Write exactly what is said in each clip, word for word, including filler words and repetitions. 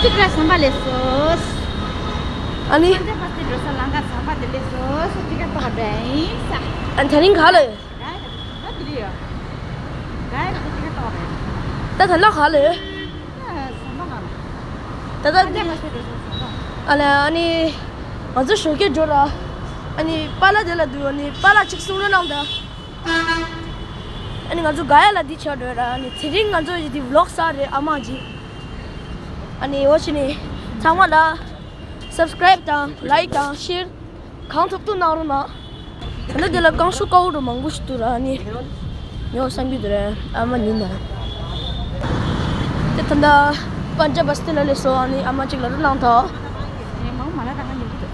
ཟམ་པ་ལས་སོ། ཨ་ནི། ཁྱེད་པ་སྟེ་འགྲོ་ས་ལམ་ཁ་ཟམ་པ་དེ་ལས་སོ་སོ་ཅི་ག་ཏོག་བྲན་ས། ཨ་ནི་དེ་རིང་ག་ལ་ཡོད། ད་དེ་རིང་ཡོད། ད་ཅི་ག་ཏོག་བྲན། ད་ད་ལ་ག་ལ་ཡོད། ཟམ་པ་ནང་། ད་ད་ཁྱེད་པ་སྟེ་འགྲོ་ས་ཟམ་པ། ཨ་ལ་ཨ་ནི། ང་ཚོ་ཞོགས་ཀས་འགྲོ་ར། ཨ་ནི་པཱ་ལགས་དེ་ལ་འདུག་ཨ་ནི་པཱ་ལགས་གཅིག་གསུང་རོགས་གནང་ད། ཨ་ནི་ང་ཚོ་ག་ཡ་ལ་འདི་ཆགས་འགྲོ་ར། ཨ་ནི་དེ་རིང་ང་ཚོ་ཡི་འདི་ཝི་ལོག་ས་རེད་ཨ་མ་གྱིས། ཨ་ནི་འོ་ཕྱི་ནས་ཚང་མ་ལ་སབ་སི་ཀ་རེབ་དང་ལའིཀ་དང་ཤེར་གང་ཐུབ་ཐུབ་གནང་རོགས་གནང་། ད་ནི་འདི་ལ་རྐང་ཤུ་དཀར་པོ་འགྲོ་མང་པོ་ཞིག་འདུག་ར། ཨ་ནི་ཉོ་བསམ་གྱི་འདུག་ར་ཨ་མ་ཉིན་ན། དེ་ད་ལྟ་པན་ཇབ་བ་སི་ཏི་ལ་སླེབས་སོང་། ཨ་ནི་ཨ་མ་གཅིག་ལ་རོགས་གནང་ཐོག་ངས་མང་མ་ལ་ད་ང་ཉོ་གི་འདུག་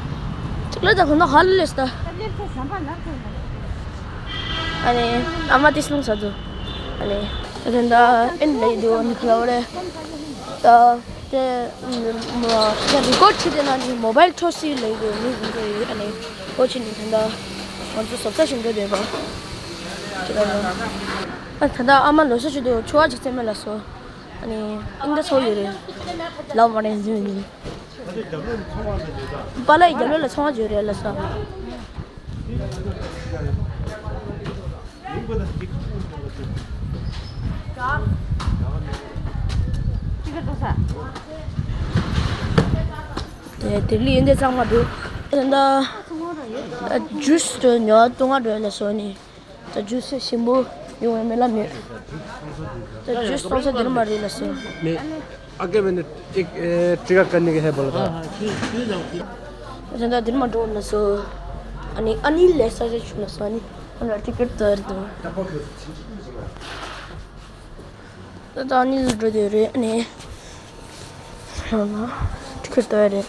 གཅིག་ལ་ད་ཁོ་ན་ཧ་ལས་ད། ད་སླེབས་ཚེ་ཟམ་པ་ལབ་ཚེ་ན། ཨ་ནི་ཨ་མ་དེ་སློང་ས་འདུག་ཨ་ནི་ད་ད་ཨེན་ལེ་འདུག་ཨ་ནི་ཁ་ལ་བ་རེད། ད་དེ་མ་ད་རི་ཀོཌ་བྱེད་དེ་ན་ནི་མོ་བལ་འཕྲོ་སི་ལེ་འདུག་མི་འདུག་ཨ་ནི་ཨོ་ཕྱི་ནི་ད་ད་ང་ཚོ་བཟོ་ལྟ་ཞིག་འགྲོ་བསྡད་པ། ཁྱེད་རང་ཨ་ད་ད་ཨ་མ་ལོ་སོ་ཞིག་འདུག་ཆུ་བ་ཅིག་བཙེམ་མེད་ལ་སོ། ཨ་ནི་ཨིན་ད་ཚོ་ཡོད་རེད། ལབ་མ་རེད་ཟིན་མི་འདུག་པཱ་ལགས་ཡི་རྒྱབ་ལོགས་ལ་ཚོང་བ་བརྗོད་རེད་ལ་ས། དེ་དེ་ལི་ཡིན་དེ་ཚང་མ་འདུག་ད་ད་ཇུས་དུ་ཉོ་བཏུང་བ་འགྲོ་ལ་སོ་ནི། ད་ཇུས་ཞིམ་པོ་ཡོང་བའི་མེ་ལ་མེད། ད་ཇུས་གཏོང་ས་འདིར་མ་རེད་ལ་སོ། नहीं, आगे मैंने एक, ए, टीका करने के है बोला था। ད་འདིར་མ་འགྲོ་ལ་སོ། ཨ་ནི་ཨ་ནི་ལས་ས་ཆ་ཆུ་ལ་སོ་ཨ་ནི་ཨ་ལ་ཊི་ཀེཊ་དར་དུ། ད་ད་ཨ་ནི་ལ་འགྲོ་དེ་རེད་ཨ་ནི། ཊི་ཀེཊ་དར་རེད།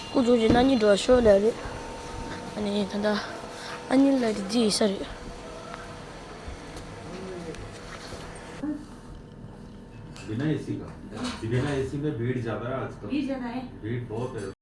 སྐུ་ཚོགས་ཀྱི་ན་ནི་འགྲོ་ཤོག་ལ་རེད། ཨ་ནི་ད་ད་ཨ་ནི་ལ་རེད་ཅི་ཡི་ས་རེད། बिना एसी का। बिना एसी में भीड़ ज्यादा है आजकल। भीड़ ज्यादा है। भीड़ बहुत है।